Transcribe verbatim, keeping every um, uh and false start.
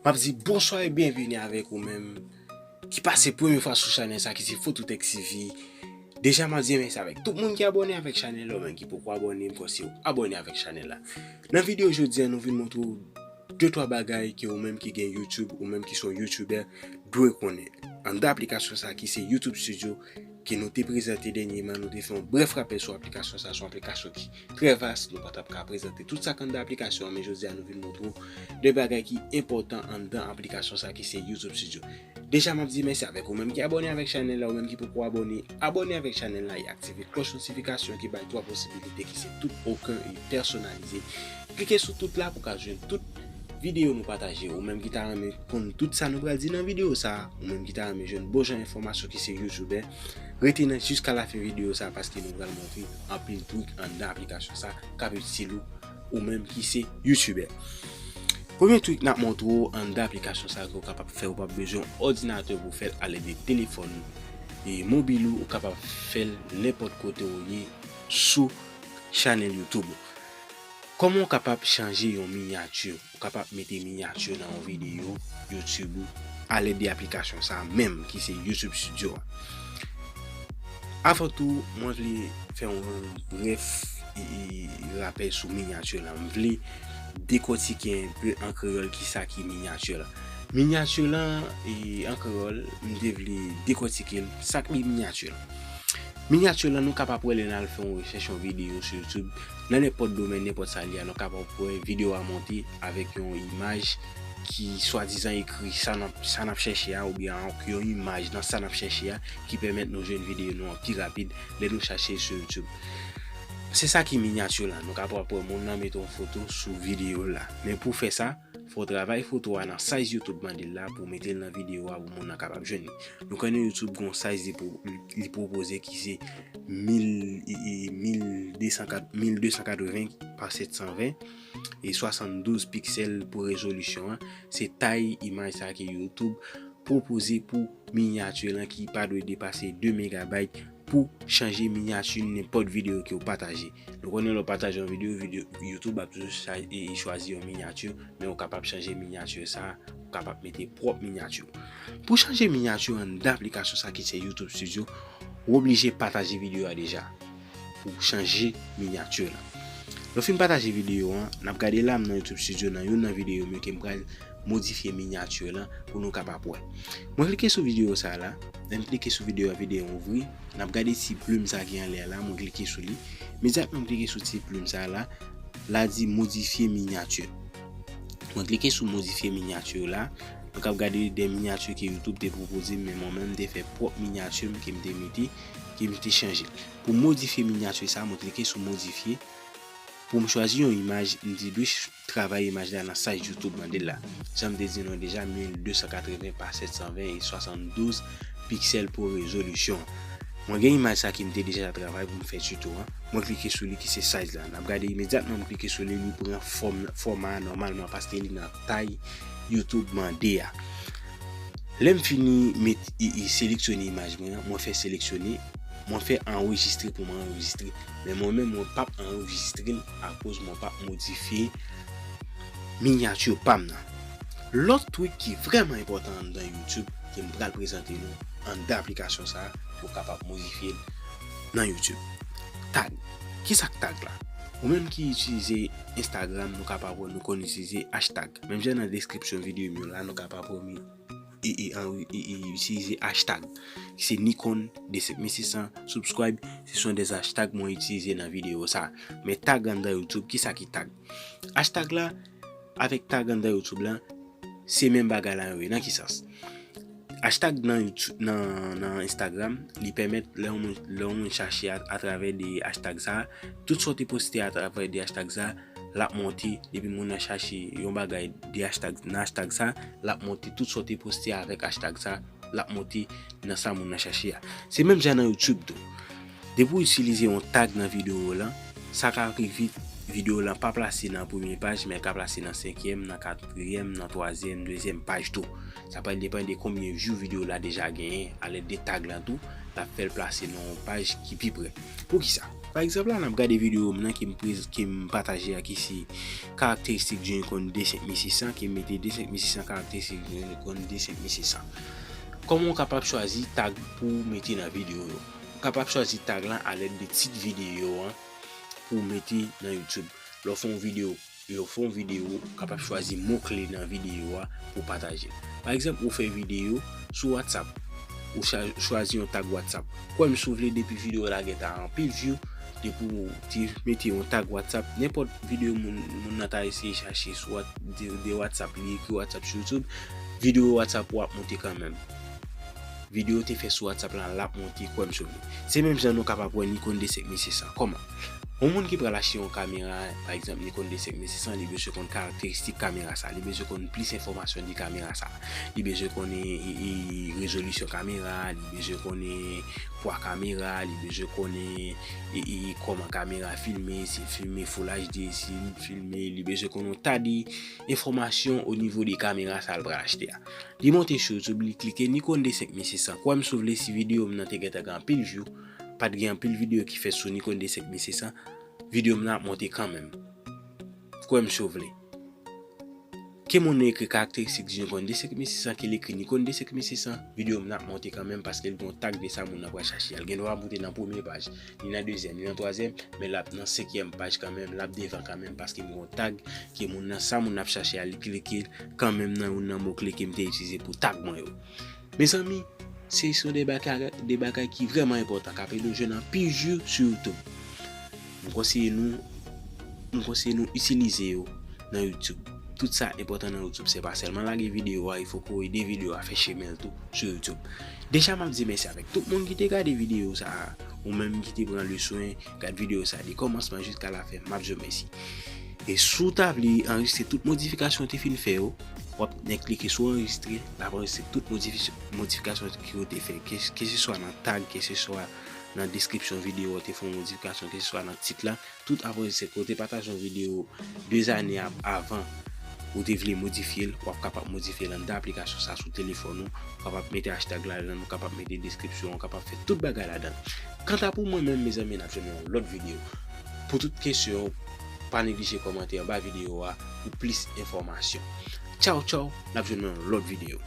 M ap di bonswa e byenveni avèk ou menm ki pase premye fwa sou chanèl sa ki se Fototech T V. Deja m ap di mèsi avèk tout moun ki abòne avèk chanèl la, ou menm ki poko abòne, m konseye w abòne avèk chanèl la. Nan videyo jodi a, nou vin montre w de twa bagay ke ou menm ki gen YouTube, ou menm ki se yon YouTuber, dwe konnen. Anndan aplikasyon sa ki se YouTube Studio, ke nou te prezante dènyèman, nou te fè yon brèf rapèl sou aplikasyon sa, se yon aplikasyon ki trè vas, nou pa t ap ka prezante tout sa k anndan aplikasyon an, men jodi a nou vin montre w de bagay ki enpòtan anndan aplikasyon sa ki se YouTube Studio. Deja m ap di mèsi avèk ou menm ki abòne avèk chanèl la, ou menm ki poko abòne, abòne avèk chanèl la e aktive klòch notifikasyon ki bay twa posibilite ki se tout, okenn e pèsonalize. Klike sou tout la pou ka jwenn tout videyo nou pataje. Ou menm ki ta renmen konn tout sa nou pral di nan videyo sa, ou menm ki ta renmen jwenn bon jan enfòmasyon ki se YouTuber, rete nan jiska lafen videyo sa paske nou pral montre anpil trik anndan aplikasyon sa k ap itil ou, ou menm ki se YouTuber. Premye trik n ap montre w anndan aplikasyon sa ke w kapab fè, ou p ap bezwen yon òdinatè pou w fè l alèd de telefòn e mobil ou, ou kapab fè l nenpòt kote w ye sou chanèl YouTube ou. Kòman w kapab chanje yon minyati? Ou kapab mete minyati nan yon videyo YouTube ou alèd de aplikasyon sa menm ki se YouTube Studio a. Avan tou, mwen vle fè yon brèf e, e, rapèl sou minyati la. M vle dekòtike enpe an kreyòl kisa ki minyati la. Minyati la, e, an kreyòl, m te vle dekòtike l, sa k li minyati la. Minyati la, nou kapab wè lè n al fè yon rechèch, yon videyo sou YouTube. Nan nenpòt domèn, nenpòt sa l ye a, nou kapab wè videyo a monte avèk yon imaj ki swadizan ekri sa n ap, sa n ap chèche a, oubyen yon imaj nan sa n ap chèche a, ki pèmèt nou jwenn videyo nou an pi rapid lè nou chache sou YouTube. Se sa ki minyati la. Nou kapab wè moun nan mete yon foto sou videyo la. Men pou fè sa, fò w travay foto a nan size YouTube mande l la pou w mete l nan videyo a pou moun nan kapab jwenn li. Nou konnen YouTube gen yon size li pwo-, li pwopoze ki se mil, e, e, mil de san kat-, mil de san katreven pa sèt san ven e swasanndouz piksèl pou rezolisyon an. Se tay imaj sa ke YouTube pwopoze pou minyati lan ki pa dwe depase de megabayt pou chanje minyati nenpòt videyo ke w pataje. Nou konnen lè w pataje yon videyo, videyo YouTube ap toujou cha-, e, e chwazi yon minyati, men ou kapab chanje minyati sa, ou kapab mete pwòp minyati. Pou chanje minyati anndan aplikasyon sa ki se YouTube Studio, ou oblije pataje videyo a deja pou chanje minyati lan. Lè w fin pataje videyo an, n ap gade la m nan YouTube Studio nan youn nan videyo m yo ke m pral modifye minyati lan pou nou kapab wè. Mwen klike sou videyo sa la, lè m klike sou videyo a, videyo an ouvri, n ap gade ti plim sa ki anlè a la, mwen klike sou li. Imedyatman m klike sou ti plim sa la, la di modifye minyati. Mwen klike sou modifye minyati la. Nou kab gade de minyati ke YouTube te pwopoze m, men mwen menm m te fè pwòp minyati m ke m te mete, ke m te chanje. Pou modifye minyati sa, mwen klike sou modifye. Pou m chwazi yon imaj, m di dwe ch-, travay imaj la nan size YouTube mande l la. Jan m te di nou deja, mil de san katreven pa sèt san ven e swasanndouz piksèl pou rezolisyon. Mwen gen imaj sa ke m te deja travay pou m fè tuto an. Mwen klike sou li ki se size la. N ap gade imedyatman m klike sou li, li pran fòm, fòma a nòmalman paske li nan tay YouTube mande a. Lè m fini met, e, e, seleksyone imaj mwen an, mwen fè seleksyone, mwen fè anrejistre pou mwen anrejistre. Men mwen menm, mwen p ap anrejistre l akoz mwen p ap modifye minyati pa m nan. Lòt trik ki vrèman enpòtan anndan YouTube, ke m pral prezante nou anndan aplikasyon sa, pou w kapab modifye l nan YouTube. Tag. Kisa k tag la? Ou menm ki itilize Instagram, nou kapab wè nou konn itilize hashtag. Menm jan nan deskripsyon videyo m yo la, nou kapab wè m e, e, e, e, e, itilize hashtag. Se Nikon de senk mil sis san, subscribe, se son de hashtag mwen itilize nan videyo sa. Men tag anndan YouTube, kisa ki tag? Hashtag la, avèk tag anndan YouTube lan, se menm bagay la yo ye. Nan ki sans? Hashtag nan YouTube, nan, nan Instagram, li pèmèt lè yon moun, lè yon moun chache a, atravè de hashtag sa, tout sa w te poste atravè de hashtag sa, l ap monte, depi moun nan chache yon bagay de hashtag, nan hashtag sa, l ap monte tout sa w te poste avèk hashtag sa, l ap monte nan sa moun nan chache a. Se menm jan nan YouTube tou. Depi w itilize yon tag nan videyo w lan, sa ka rive videyo w lan pa plase nan premye paj, men l ka plase nan senkyèm, nan katriyèm, nan twazyèm, dezyèm paj tou. Sa pral depann de konbyen view videyo w la deja genyen, alèd de tag lan tou, l ap fè l plase nan yon paj ki pi pre. Poukisa? Pa egzanp la, n ap gade videyo m nan ke m prez-, ke m pataje a ki se karakteristik Junicorn de senk mil sis san, ke m mete de senk mil sis san karakteristik Junicorn de senk mil sis san. Kòman w kapab chwazi tag pou w mete nan videyo yo? Ou kapab chwazi tag lan alèd de tit videyo an pou w mete nan YouTube. Lè w fè yon videyo, lè w fè yon videyo, ou kapab chwazi mo kle nan videyo a pou w pataje l. Pa egzanp, ou fè videyo sou WhatsApp, ou cha-, chwazi yon tag WhatsApp. Kwè m si w vle, depi videyo la gentan anpil view, depi w te mete yon tag WhatsApp, nenpòt videyo moun, moun nan ta eseye chache sou What-, de, de WhatsApp, li ekri WhatsApp sou YouTube, videyo WhatsApp ou ap monte kanmenm. Videyo te fè sou WhatsApp la, l ap monte, kwè m si w vle. Se menm jan nou kapab wè Nikon de senk mil sis san. Kòman? Yon moun ki pral achte yon kamera, pa egzanp, Nikon de senk mil sis san, li bezwen konn karakteristik kamera sa, li bezwen konn plis enfòmasyon de kamera sa. Li bezwen konnen, e, e, rezolisyon kamera, li bezwen konnen pwa kamera, li bezwen konnen, e, e, kòman kamera filme, si l filme Full H D, si l filme, li bezwen konnen yon ta de enfòmasyon o nivo de kamera sa l pral achte a. Li monte sou YouTube, li klike Nikon de senk mil sis san. Kwè m si w vle, si videyo m nan te gentan gen anpil view, pa t gen anpil videyo ki fèt sou Nikon de senk mil sis san, videyo m nan ap monte kanmenm. Kwè m si w vle. Ke moun nan ekri karakteristik Nikon de senk mil sis san, ke l ekri Nikon de senk mil sis san, videyo m nan ap monte kanmenm paske l gen yon tag de sa moun nan pral chache a. L gen dwa monte nan premye paj, ni nan dezyèm, ni nan twazyèm, men l ap nan senkyèm paj kanmenm, l ap devan kanmenm paske m gen yon tag ke moun nan, sa moun nan ap chache a, li klike l kanmenm nan youn nan mo kle ke m te itilize pou tag mwen yo. Mezanmi, se, se yon de bagay, de bagay ki vrèman enpòtan, k ap ede w jwenn anpil view sou YouTube. M konseye nou, m konseye nou itilize yo nan YouTube. Tout sa enpòtan nan YouTube, se pa sèlman lage videyo a, il faut que w ede videyo a fè chemen l tou sou YouTube. Deja, m ap di mèsi avèk tout moun ki te gade videyo sa a, ou menm ki te pran le swen gad videyo sa a de kòmansman jiska lafen, m ap di w mèsi. E si w ta vle anrejistre tout modifikasyon w te fin fè yo, w ap nèk klike sou anrejistre, l ap anrejistre tout modifi-, modifikasyon ke w te fè, ke, keseswa nan tag, keseswa nan deskripsyon videyo a w te fè yon modifikasyon, keseswa nan tit la, tout ap anrejistre. Ke w te pataje yon videyo de zane ap-, avan, ou te vle modifye l, w ap kapab modifye l anndan aplikasyon sa sou telefòn ou, w kapab mete hashtag ladan, ou kapab mete deskripsyon, ou kapab fè tout bagay ladan. Kanta pou mwen menm, mezanmi, n ap jwenn nan yon lòt videyo. Pou tout kesyon, pa neglije kòmante anba videyo a pou plis enfòmasyon. Tchaw, tchaw, n ap jwenn nan yon lòt videyo.